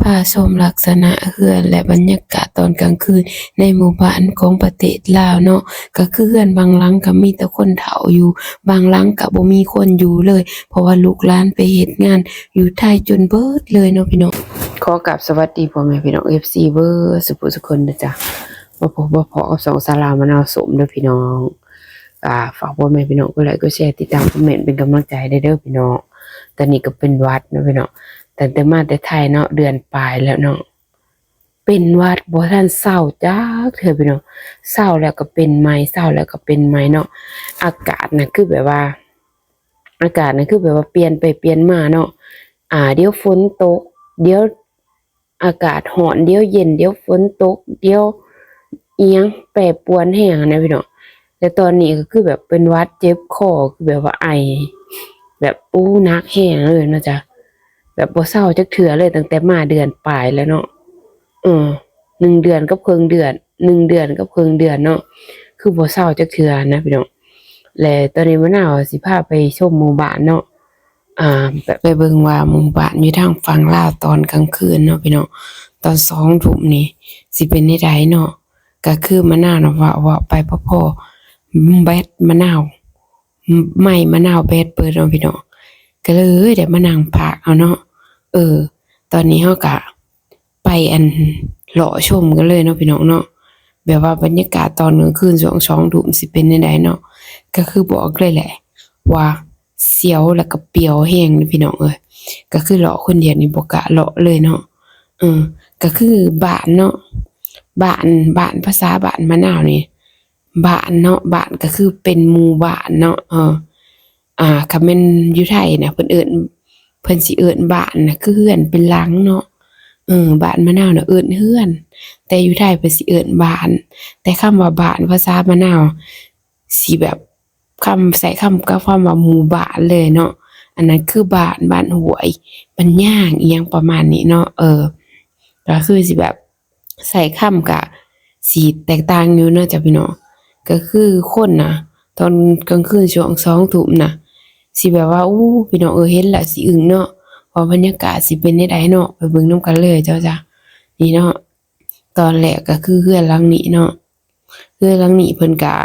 ພາຊົມລັກສະນະເຮືອນ ແລະ ບັນຍາກາດຕອນກາງຄືນໃນໝູ່ບ້ານຂອງປະເທດລາວເນາະ, ກໍຄືເຮືອນບາງຫຼັງກໍມີແຕ່ຄົນເຖົ້າຢູ່, ບາງຫຼັງກໍບໍ່ມີຄົນຢູ່ເລີຍ ເພາະວ່າລູກຫຼານໄປເຮັດງານຢູ່ໄທຈົນເບິດເລີຍເນາະພີ່ນ້ອງ. ຂໍກາບສະຫວັດດີພໍ່ແມ່ພີ່ນ້ອງ ເອັຟຊີ ເບິດສຸຜູ້ສຸຄົນເດີຈ້າ. ມາພົບມາພໍ້ກັບຊ່ອງສາວລາວມະນາວສົ້ມເດີພີ່ນ້ອງ. ອ່າ ຝາກພໍ່ແມ່ພີ່ນ້ອງກົດໄລກົດແຊ ຕິດຕາມຄອມເມັນເປັນກຳລັງໃຈແດ່ເດີພີ່ນ້ອງ. ຕອນນີ້ກໍເປັນຫວັດເນາະພີ່ນ້ອງ, ຕັ້ງແຕ່ມາແຕ່ໄທເນາະ ເດືອນປາຍແລ້ວເນາະ, ເປັນຫວັດບໍ່ທັນເຊົາຈັກເທື່ອພີ່ນ້ອງ. ເຊົາແລ້ວກໍເປັນໃໝ່ ເຊົາແລ້ວກໍເປັນໃໝ່ເນາະ. ອາກາດນະຄືແບບວ່າ ອາກາດນະຄືແບບວ່າປ່ຽນໄປປ່ຽນມາເນາະ. ອ່າ ດຽວຝົນຕົກ ດຽວ ອາກາດຮ້ອນ ດຽວເຢັນ ດຽວຝົນຕົກ ດຽວອີ່ຫຍັງ ແປປວນແຮງນະພີ່ນ້ອງ. ແລະຕອນນີ້ກໍຄືແບບເປັນຫວັດເຈັບຄໍ ຄືແບບວ່າໄອ ແບບ ໂອ້ ໜັກແຮງເລີຍເນາະຈ້າ, ແບບບໍ່ເຊົາຈັກເທື່ອເລີຍ ຕັ້ງແຕ່ມາເດືອນປາຍແລ້ວເນາະ. ເອີ ໜຶ່ງເດືອນກັບເຄິ່ງເດືອນ ໜຶ່ງເດືອນກັບເຄິ່ງເດືອນເນາະ, ຄືບໍ່ເຊົາຈັກເທື່ອນະພີ່ນ້ອງ. ແລະຕອນນີ້ມະນາວຊິພາໄປຊົມໝູ່ບ້ານເນາະ. ອ່າ ແບບໄປເບິ່ງວ່າໝູ່ບ້ານຢູ່ທາງຝັ່ງລາວຕອນກາງຄືນເນາະພີ່ນ້ອງ, ຕອນສອງທຸ່ມນີ້ຊິເປັນແນວໃດເນາະ. ກະຄືມະນາວນະ ເວົ້າ ເວົ້າໄປພໍ້ໆ ແບັດມະນາວ ໄມ້ມະນາວແບັດເບີດເນາະພີ່ນ້ອງ, ກະເລີຍໄດ້ມານັ່ງພັກເອົາເນາະ. ເອີ ຕອນນີ້ເຮົາກະ ໄປອັນ ເລາະຊົມກັນເລີຍເນາະພີ່ນ້ອງເນາະ, ແບບວ່າບັນຍາກາດຕອນກາງຄືນຊ່ວງສອງທຸ່ມຊິເປັນແນວໃດເນາະ. ກໍຄືບອກເລີຍແຫຼະວ່າສຽວ ແລ້ວກໍປຽວແຮງເດ້ພີ່ນ້ອງເອີຍ. ກໍຄືເລາະຄົນດຽວນີ້ບໍ່ກ້າເລາະເລີຍເນາະ. ເອີ ກໍຄືບ້ານເນາະ ບ້ານ ບ້ານ ພາສາບ້ານມະນາວນີ້ ບ້ານເນາະ ບ້ານກໍຄືເປັນໝູ່ບ້ານເນາະ. ເອີ ອ່າ ຄັນແມ່ນຢູ່ໄທນະ ເພິ່ນເອີ້ນ ເພິ່ນຊິເອີ້ນບ້ານນະ ຄືເຮືອນເປັນຫຼັງເນາະ. ເອີ ບ້ານມະນາວນະເອີ້ນເຮືອນ, ແຕ່ຢູ່ໄທເພິ່ນຊິເອີ້ນບ້ານ. ແຕ່ຄຳວ່າບ້ານພາສາມະນາວຊິແບບ ຄຳ ໃຊ້ຄຳກັບຄຳວ່າໝູ່ບ້ານເລີຍເນາະ. ອັນນັ້ນຄືບ້ານ ບ້ານຫ້ວຍ ບ້ານຍາງ ອີ່ຫຍັງປະມານນີ້ເນາະ. ເອີ ກໍຄືຊິແບບ ໃຊ້ຄຳກະຊິແຕກຕ່າງຢູ່ເນາະຈ້າພີ່ນ້ອງ. ກໍຄືຄົນນະ ຕອນກາງຄືນຊ່ວງສອງທຸ່ມນະ ຊິແບບວ່າ ໂອ້ ພີ່ນ້ອງເອີຍ ເຫັນແລ້ວຊິອຶ້ງເນາະ ວ່າບັນຍາກາດຊິເປັນແນວໃດເນາະ. ໄປເບິ່ງນຳກັນເລີຍເຈົ້າຈ້າ. ນີ້ເນາະ ຕອນແລກກໍຄືເຮືອນຫຼັງນີ້ເນາະ, ເຮືອນຫຼັງນີ້ເພິ່ນກະ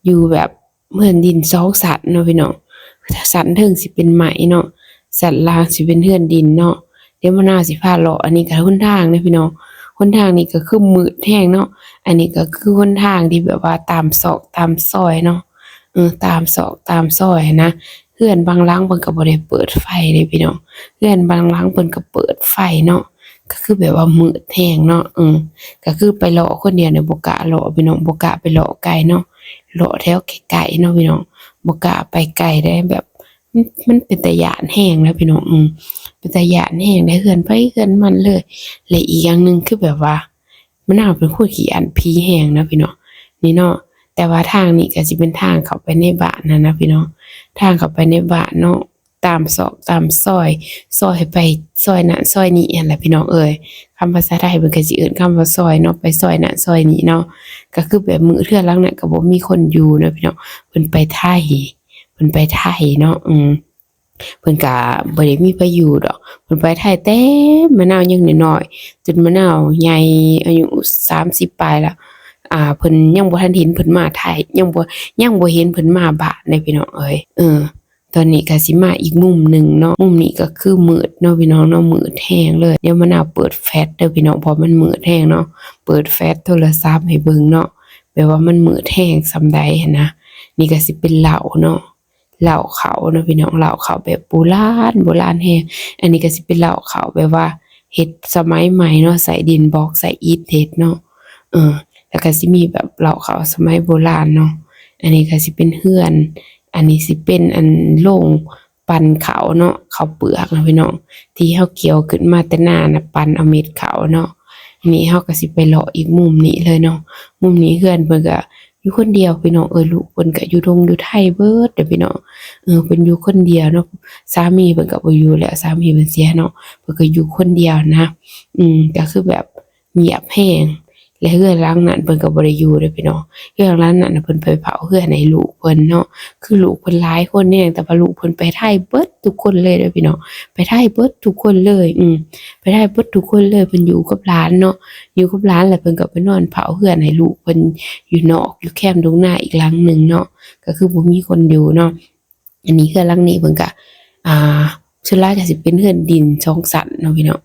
ຢູ່ແບບເຮືອນດິນສອງຊັ້ນເນາະພີ່ນ້ອງ, ຊັ້ນເທິງຊິເປັນໄມ້ເນາະ ຊັ້ນລ່າງຊິເປັນເຮືອນດິນເນາະ. ດຽວມະນາວຊິພາເລາະ. ອັນນີ້ກໍຫົນທາງເດ້ພີ່ນ້ອງ, ຫົນທາງນີ້ກໍຄືມືດແຮງເນາະ. ອັນນີ້ກໍຄືຫົນທາງທີ່ແບບວ່າຕາມຊອກຕາມຊອຍເນາະ, ເອີ ຕາມຊອກຕາມຊອຍຫັ້ນນະ. ເຮືອນບາງຫຼັງເພິ່ນກໍບໍ່ໄດ້ເປີດໄຟເດ້ພີ່ນ້ອງ, ເຮືອນບາງຫຼັງເພິ່ນກໍເປີດໄຟເນາະ. ກໍຄືແບບວ່າມືດແຮງເນາະ. ເອີ ກໍຄືໄປເລາະຄົນດຽວນີ້ບໍ່ກ້າເລາະພີ່ນ້ອງ, ບໍ່ກ້າໄປເລາະໄກເນາະ, ເລາະແຖວໃກ້ໆເນາະພີ່ນ້ອງ, ບໍ່ກ້າໄປໄກເດ້. ແບບ ມັນ ມັນເປັນຕາຢ້ານແຮງນະພີ່ນ້ອງ, ເປັນຕາຢ້ານແຮງເດ້, ເຮືອນໃຜເຮືອນມັນເລີຍ. ແລະອີກຢ່າງໜຶ່ງຄືແບບວ່າ ມະນາວເປັນຄົນຂີ້ຢ້ານຜີແຮງນະພີ່ນ້ອງ ນີ້ເນາະ. ແຕ່ວ່າທາງນີ້ກໍຊິເປັນທາງເຂົ້າໄປໃນບ້ານຫັ້ນນະພີ່ນ້ອງ, ທາງເຂົ້າໄປໃນບ້ານເນາະ. ຕາມຊອກຕາມຊອຍ, ຊອຍໄປຊອຍນັ້ນຊອຍນີ້ຫັ້ນແຫຼະພີ່ນ້ອງເອີຍ. ຄຳພາສາໄທເພິ່ນກໍຊິເອີ້ນຄຳວ່າຊອຍເນາະ, ໄປຊອຍນັ້ນຊອຍນີ້ເນາະ. ກໍຄືແບບມື້ເທື່ອຫຼັງນັ້ນກໍບໍ່ມີຄົນຢູ່ເນາະພີ່ນ້ອງ, ເພິ່ນໄປໄທ ເພິ່ນໄປໄທເນາະ. ອືມ ເພິ່ນກໍບໍ່ໄດ້ມີໃຜຢູ່ດອກ, ເພິ່ນໄປໄທແຕ່ມະນາວຍັງນ້ອຍໆ ຈົນມະນາວໃຫຍ່ອາຍຸສາມສິບປາຍແລ້ວ. ອ່າ ເພິ່ນຍັງບໍ່ທັນເຫັນເພິ່ນມາໄທ, ຍັງບໍ່ ຍັງບໍ່ເຫັນເພິ່ນມາບ້ານເດ້ພີ່ນ້ອງເອີຍ. ເອີ ຕອນນີ້ກໍຊິມາອີກມຸມໜຶ່ງເນາະ, ມຸມນີ້ກໍຄືມືດເນາະພີ່ນ້ອງເນາະ, ມືດແຮງເລີຍ. ດຽວມະນາວເປີດແຟລດເດີພີ່ນ້ອງ, ເພາະມັນມືດແຮງເນາະ, ເປີດແຟລດໂທລະສັບໃຫ້ເບິ່ງເນາະ ແບບວ່າມັນມືດແຮງສ່ຳໃດຫັ້ນນະ. ນີ້ກໍຊິເປັນເລົ້າເນາະ, ເລົ້າເຂົ້າເນາະພີ່ນ້ອງ, ເລົ້າເຂົ້າແບບໂບລານ ໂບລານແຮງ. ອັນນີ້ກໍຊິເປັນເລົ້າເຂົ້າແບບວ່າເຮັດສະໄໝໃໝ່ເນາະ, ໃສ່ດິນບລັອກ ໃສ່ອິດເຮັດເນາະ. ເອີ ແລ້ວກໍຊິມີແບບເລົ້າເຂົ້າສະໄໝໂບລານເນາະ. ອັນນີ້ກໍຊິເປັນເຮືອນ, ອັນນີ້ຊິເປັນອັນໂລງ ປັ່ນເຂົ້າເນາະ, ເຂົ້າເປືອກນະພີ່ນ້ອງ, ທີ່ເຮົາກ່ຽວຂຶ້ນມາແຕ່ນານະ, ປັ່ນເອົາເມັດເຂົ້າເນາະ. ນີ້ເຮົາກໍຊິໄປເລາະອີກມຸມນີ້ເລີຍເນາະ. ມຸມນີ້ເຮືອນເພິ່ນກໍຢູ່ຄົນດຽວພີ່ນ້ອງເອີຍ, ລູກເພິ່ນກໍຢູ່ດົງຢູ່ໄທເບິດເດີພີ່ນ້ອງ. ເອີ ເພິ່ນຢູ່ຄົນດຽວເນາະ, ສາມີເພິ່ນກໍບໍ່ຢູ່ແລ້ວ, ສາມີເພິ່ນເສຍເນາະ, ເພິ່ນກໍຢູ່ຄົນດຽວນະ. ອືມ ກໍຄືແບບ ງຽບແຮງ, ແລະເຮືອນຫຼັງນັ້ນເພິ່ນກໍບໍ່ໄດ້ຢູ່ເດ້ພີ່ນ້ອງ. ເຮືອນຫຼັງນັ້ນນະ ເພິ່ນໄປເຝົ້າເຮືອນໃຫ້ລູກເພິ່ນເນາະ. ຄືລູກເພິ່ນຫຼາຍຄົນແຮງ ແຕ່ວ່າລູກເພິ່ນໄປໄທເບິດທຸກຄົນເລີຍເດ້ພີ່ນ້ອງ, ໄປໄທເບິດທຸກຄົນເລີຍ. ອືມ ໄປໄທເບິດທຸກຄົນເລີຍ. ເພິ່ນຢູ່ກັບຫຼານເນາະ, ຢູ່ກັບຫຼານ ແລ້ວເພິ່ນກໍໄປນອນເຝົ້າເຮືອນໃຫ້ລູກເພິ່ນຢູ່ນອກ ຢູ່ແຄມທົ່ງນາອີກຫຼັງໜຶ່ງເນາະ, ກໍຄືບໍ່ມີຄົນຢູ່ເນາະ. ອັນນີ້ເຮືອນຫຼັງນີ້ເພິ່ນກະ ອ່າ ສ່ວນຫຼາຍກະຊິເປັນເຮືອນດິນສອງຊັ້ນເນາະພີ່ນ້ອງ.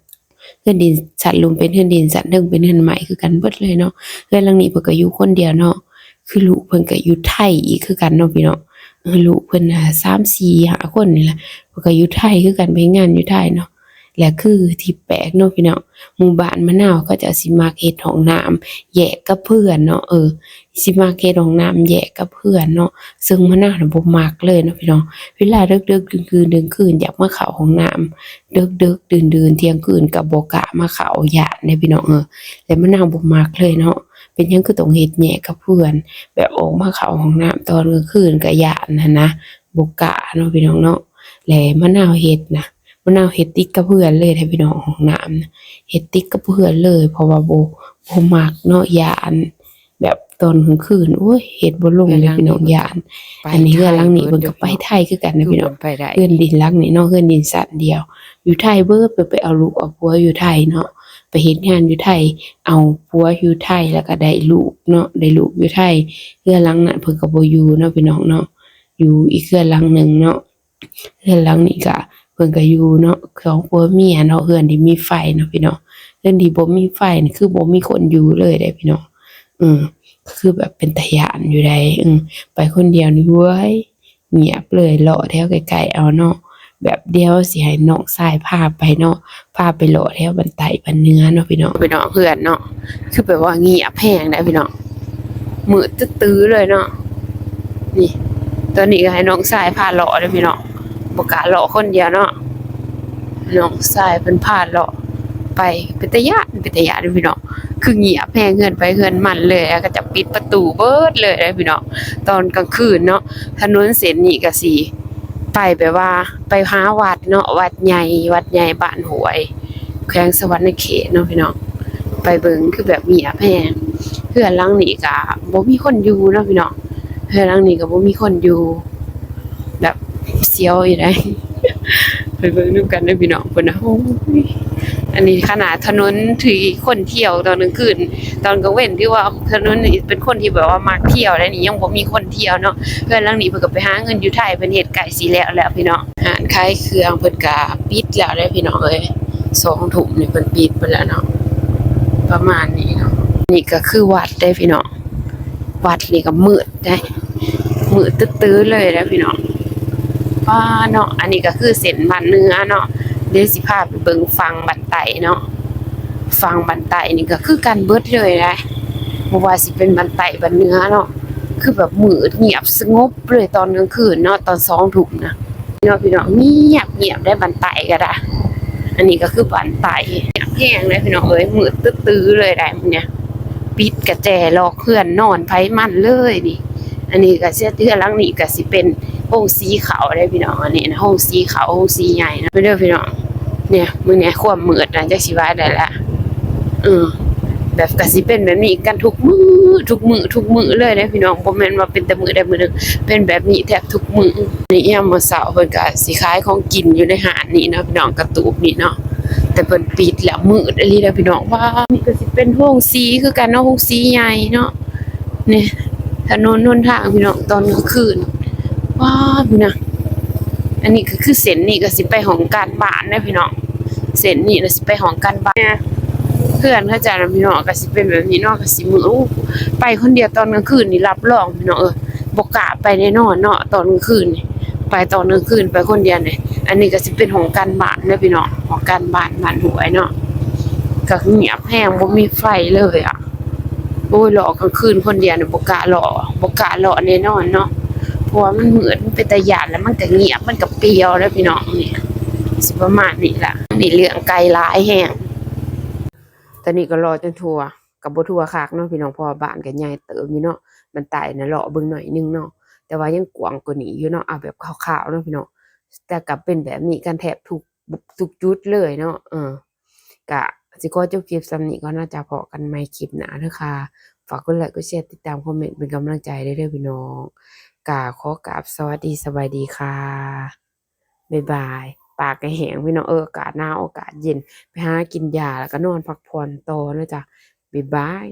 ເຮືອນດິນຊັ້ນລຸ່ມເປັນເຮືອນດິນ, ຊັ້ນເທິງເປັນເຮືອນໄມ້ຄືກັນເບິດເລີຍເນາະ. ເຮືອນຫຼັງນີ້ເພິ່ນກະຢູ່ຄົນດຽວເນາະ, ຄືລູກເພິ່ນກະຢູ່ໄທອີກຄືກັນເນາະພີ່ນ້ອງ. ເອີ ລູກເພິ່ນນະ ສາມ ສີ່ ຫ້າ ຄົນນີ້ແຫຼະ, ເພິ່ນກະຢູ່ໄທຄືກັນ, ໄປເຮັດງານຢູ່ໄທເນາະ. ແລະຄືທີ່ແປກເນາະພີ່ນ້ອງ, ໝູ່ບ້ານມະນາວເຂົາເຈົ້າຊິມັກເຮັດຫ້ອງນ້ຳແຍກກັບເຮືອນເນາະ. ເອີ ຊິມັກເຮັດຫ້ອງນ້ຳແຍກກັບເຮືອນເນາະ, ເຊິ່ງມະນາວນະບໍ່ມັກເລີຍເນາະພີ່ນ້ອງ. ເວລາເດິກໆ ກາງຄືນ ກາງຄືນ ຢາກມາເຂົ້າຫ້ອງນ້ຳ ເດິກໆ ດື່ນໆ ທ່ຽງຄືນກໍບໍ່ກ້າມາເຂົ້າ ຢ້ານເດ້ພີ່ນ້ອງເອີຍ. ແລະມະນາວບໍ່ມັກເລີຍເນາະ, ເປັນຫຍັງຄືຕ້ອງເຮັດແຍກກັບເຮືອນ, ແບບອອກມາເຂົ້າຫ້ອງນ້ຳຕອນກາງຄືນກໍຢ້ານຫັ້ນນະ, ບໍ່ກ້າເນາະພີ່ນ້ອງເນາະ. ແລະມະນາວເຮັດນະ ມະນາວເຮັດຕິດກັບເຮືອນເລີຍເດ້ພີ່ນ້ອງ, ຫ້ອງນ້ຳນະ ເຮັດຕິດກັບເຮືອນເລີຍ ເພາະວ່າບໍ່ ບໍ່ມັກເນາະ, ຢ້ານ ແບບຕອນກາງຄືນ ໂອ້ຍ ເຮັດບໍ່ລົງເລີຍພີ່ນ້ອງ, ຢ້ານ. ອັນນີ້ເຮືອນຫຼັງນີ້ເພິ່ນກໍໄປໄທຄືກັນນະພີ່ນ້ອງ, ເຮືອນດິນຫຼັງນີ້ເນາະ, ເຮືອນດິນຊັ້ນດຽວ ຢູ່ໄທເບິດ. ເພິ່ນໄປເອົາລູກເອົາຜົວຢູ່ໄທເນາະ, ໄປເຮັດງານຢູ່ໄທ ເອົາຜົວຢູ່ໄທ ແລ້ວກໍໄດ້ລູກເນາະ, ໄດ້ລູກຢູ່ໄທ. ເຮືອນຫຼັງນັ້ນເພິ່ນກໍບໍ່ຢູ່ເນາະພີ່ນ້ອງເນາະ, ຢູ່ອີກເຮືອນຫຼັງໜຶ່ງເນາະ. ເຮືອນຫຼັງນີ້ກະ ເພິ່ນກະຢູ່ເນາະ ສອງຜົວເມຍເນາະ, ເຮືອນທີ່ມີໄຟເນາະພີ່ນ້ອງ. ເຮືອນທີ່ບໍ່ມີໄຟນີ້ຄືບໍ່ມີຄົນຢູ່ເລີຍເດ້ພີ່ນ້ອງ. ເອີ ຄືແບບເປັນຕາຢ້ານຢູ່ໃດ໋. ເອີ ໄປຄົນດຽວນີ້ ເວີ້ຍ ງຽບເລີຍ, ເລາະແຖວໃກ້ໆເອົາເນາະ. ແບບດຽວຊິໃຫ້ນ້ອງຊາຍພາໄປເນາະ, ພາໄປເລາະແຖວບ້ານໃຕ້ບ້ານເໜືອເນາະພີ່ນ້ອງ. ພີ່ນ້ອງ ເຮືອນເນາະ ຄືແບບວ່າງຽບແຮງໃດ໋ພີ່ນ້ອງ, ມືດຕຶດໆເລີຍເນາະ. ນີ້ ຕອນນີ້ກໍໃຫ້ນ້ອງຊາຍພາເລາະເດີ້ພີ່ນ້ອງ, ບໍ່ກ້າເລາະຄົນດຽວເນາະ. ນ້ອງຊາຍເພິ່ນພາເລາະໄປ, ເປັນຕາຢ້ານ ເປັນຕາຢ້ານເດີ້ພີ່ນ້ອງ, ຄືງຽບແຮງ, ເຮືອນໃຜເຮືອນມັນເລີຍ, ແລ້ວກໍຈະປິດປະຕູເບິດເລີຍເດີ້ພີ່ນ້ອງ. ຕອນກາງຄືນເນາະ ຖະໜົນເສັ້ນນີ້ກໍຊິໄປແບບວ່າໄປຫາວັດເນາະ, ວັດໃຫຍ່ ວັດໃຫຍ່ບ້ານຫ້ວຍ ແຂວງສະຫວັນນະເຂດເນາະພີ່ນ້ອງ. ໄປເບິ່ງຄືແບບງຽບແຮງ. ເຮືອນຫຼັງນີ້ກະບໍ່ມີຄົນຢູ່ເນາະພີ່ນ້ອງ, ເຮືອນຫຼັງນີ້ກະບໍ່ມີຄົນຢູ່, ແບບສຽວຢູ່ໃດ໋. ໄປເບິ່ງນຳກັນເດີ້ພີ່ນ້ອງ. ພຸ້ນນະ ໂອ້ຍ ອັນນີ້ຂະໜາດຖະໜົນທີ່ຄົນທ່ຽວຕອນກາງຄືນ, ຕອນກາງເວັນຖືວ່າຖະໜົນນີ້ເປັນຄົນທີ່ແບບວ່າມັກທ່ຽວໃດ໋ນີ້, ຍັງບໍ່ມີຄົນທ່ຽວເນາະ. ເຮືອນຫຼັງນີ້ເພິ່ນກໍໄປຫາເງິນຢູ່ໄທ, ເພິ່ນເຮັດໃກ້ຊິແລ້ວແລ້ວພີ່ນ້ອງ. ຮ້ານຂາຍເຄື່ອງເພິ່ນກະປິດແລ້ວເດ້ພີ່ນ້ອງເອີຍ, ສອງທຸ່ມນີ້ເພິ່ນປິດໄປແລ້ວເນາະ, ປະມານນີ້ເນາະ. ນີ້ກໍຄືວັດເດ້ພີ່ນ້ອງ, ວັດນີ້ກໍມືດເດ້, ມືດຕຶດໆເລີຍເດ້ພີ່ນ້ອງ. ປ້າເນາະ, ອັນນີ້ກໍຄືເສັ້ນບ້ານເໜືອເນາະ, ດຽວຊິພາໄປເບິ່ງຝັ່ງບ້ານໃຕ້ເນາະ. ຝັ່ງບ້ານໃຕ້ນີ້ກໍຄືກັນເບິດເລີຍເດ້, ບໍ່ວ່າຊິເປັນບ້ານໃຕ້ບ້ານເໜືອເນາະ, ຄືແບບມືດງຽບສະຫງົບເລີຍຕອນກາງຄືນເນາະ, ຕອນສອງທຸ່ມນະ. ເນາະພີ່ນ້ອງ, ງຽບ ງຽບໄດ໋ ບ້ານໃຕ້ກໍໄດ້. ອັນນີ້ກໍຄືບ້ານໃຕ້ ງຽບແຮງເລີຍພີ່ນ້ອງເອີຍ, ມືດຕຶດໆເລີຍໄດ໋ມື້ນີ້, ປິດກະແຈ ລອກເຮືອນນອນໃຜມັນເລີຍນີ້. ອັນນີ້ກໍເສຍເຮືອນຫຼັງນີ້ກໍຊິເປັນໂຮງສີເຂົ້າເດ້ພີ່ນ້ອງ, ອັນນີ້ນະ ໂຮງສີເຂົ້າ ໂຮງສີໃຫຍ່ນະເດີພີ່ນ້ອງ. ນີ້ ມື້ນີ້ຄວາມມືດນະ ຈັກຊິວ່າໄດ໋ລະ. ເອີ ແບບກໍຊິເປັນແບບນີ້ກັນທຸກມື້ ທຸກມື້ ທຸກມື້ເລີຍເດ້ພີ່ນ້ອງ, ບໍ່ແມ່ນວ່າເປັນແຕ່ມື້ໃດມື້ໜຶ່ງ, ເປັນແບບນີ້ແທບທຸກມື້. ໃນຍາມມື້ເຊົ້າເພິ່ນກໍຊິຂາຍຂອງກິນຢູ່ໃນຮ້ານນີ້ເນາະພີ່ນ້ອງ, ກະຕູບນີ້ເນາະ, ແຕ່ເພິ່ນປິດແລ້ວ, ມືດອີ່ຫຼີເດ້ພີ່ນ້ອງ. ວ້າ ນີ້ກໍຊິເປັນໂຮງສີຄືກັນເນາະ, ໂຮງສີໃຫຍ່ເນາະ. ນີ້ ຖະໜົນຫົນທາງພີ່ນ້ອງ ຕອນກາງຄືນ. ວ້າ ພຸ້ນນະ, ອັນນີ້ກໍຄືເສັ້ນນີ້ກໍຊິໄປຫ້ອງການບ້ານເດ້ພີ່ນ້ອງ, ເສັ້ນນີ້ນະຊິໄປຫ້ອງການບ້ານ. ເຮືອນເຂົາເຈົ້ານະພີ່ນ້ອງ ກໍຊິເປັນແບບນີ້ເນາະ, ກໍຊິມືດ. ໂອ້ ໄປຄົນດຽວຕອນກາງຄືນນີ້ ຮັບຮອງພີ່ນ້ອງເອີຍ, ບໍ່ກ້າໄປແນ່ນອນເນາະ ຕອນກາງຄືນນີ້, ໄປຕອນກາງຄືນ ໄປຄົນດຽວນີ້. ອັນນີ້ກໍຊິເປັນຫ້ອງການບ້ານເດ້ພີ່ນ້ອງ, ຫ້ອງການບ້ານ ບ້ານຫ້ວຍເນາະ, ກໍງຽບແຮງ ບໍ່ມີໄຟເລີຍອະ. ໂອ້ຍ ເລາະກາງຄືນຄົນດຽວນີ້ ບໍ່ກ້າເລາະ ບໍ່ກ້າເລາະແນ່ນອນເນາະ, ເພາະວ່າມັນມືດ ມັນເປັນຕາຢ້ານ ແລ້ວມັນກໍງຽບ ມັນກໍປ່ຽວເດ້ພີ່ນ້ອງ. ນີ້ ຊິປະມານນີ້ລະ, ນີ້ເລື່ອງໄກຫຼາຍແຮງ. ຕອນນີ້ກໍເລາະຈົນທົ່ວ ກໍບໍ່ທົ່ວຄັກເນາະພີ່ນ້ອງ, ເພາະວ່າບ້ານກໍໃຫຍ່ເຕີບຢູ່ເນາະ, ບ້ານໃຕ້ນະເລາະເບິ່ງໜ້ອຍໜຶ່ງເນາະ, ແຕ່ວ່າຍັງກວ້າງກວ່ານີ້ຢູ່ເນາະ, ເອົາແບບຄ່າວໆເນາະພີ່ນ້ອງ. ແຕ່ກໍເປັນແບບນີ້ກັນແທບທຸກ ທຸກຈຸດເລີຍເນາະ. ເອີ ກະ ຊິຂໍຈົບຄລິບສ່ຳນີ້ກ່ອນເນາະ ຈະພໍ້ກັນໃໝ່ຄລິບໜ້າເດີຄ່ະ. ຝາກກົດໄລກ໌ ກົດແຊ ຕິດຕາມ ຄອມເມັນ ເປັນກຳລັງໃຈເດີ້ພີ່ນ້ອງ. ກະຂໍກາບສະຫວັດດີ ສະບາຍດີຄ່ະ. ບາຍບາຍ. ປາກກະແຫ້ງພີ່ນ້ອງເອີຍ ອາກາດໜາວ ອາກາດເຢັນ. ໄປຫາກິນຢາ ແລ້ວກະນອນພັກຜ່ອນຕໍ່ເນາະຈ້ະ. ບາຍບາຍ.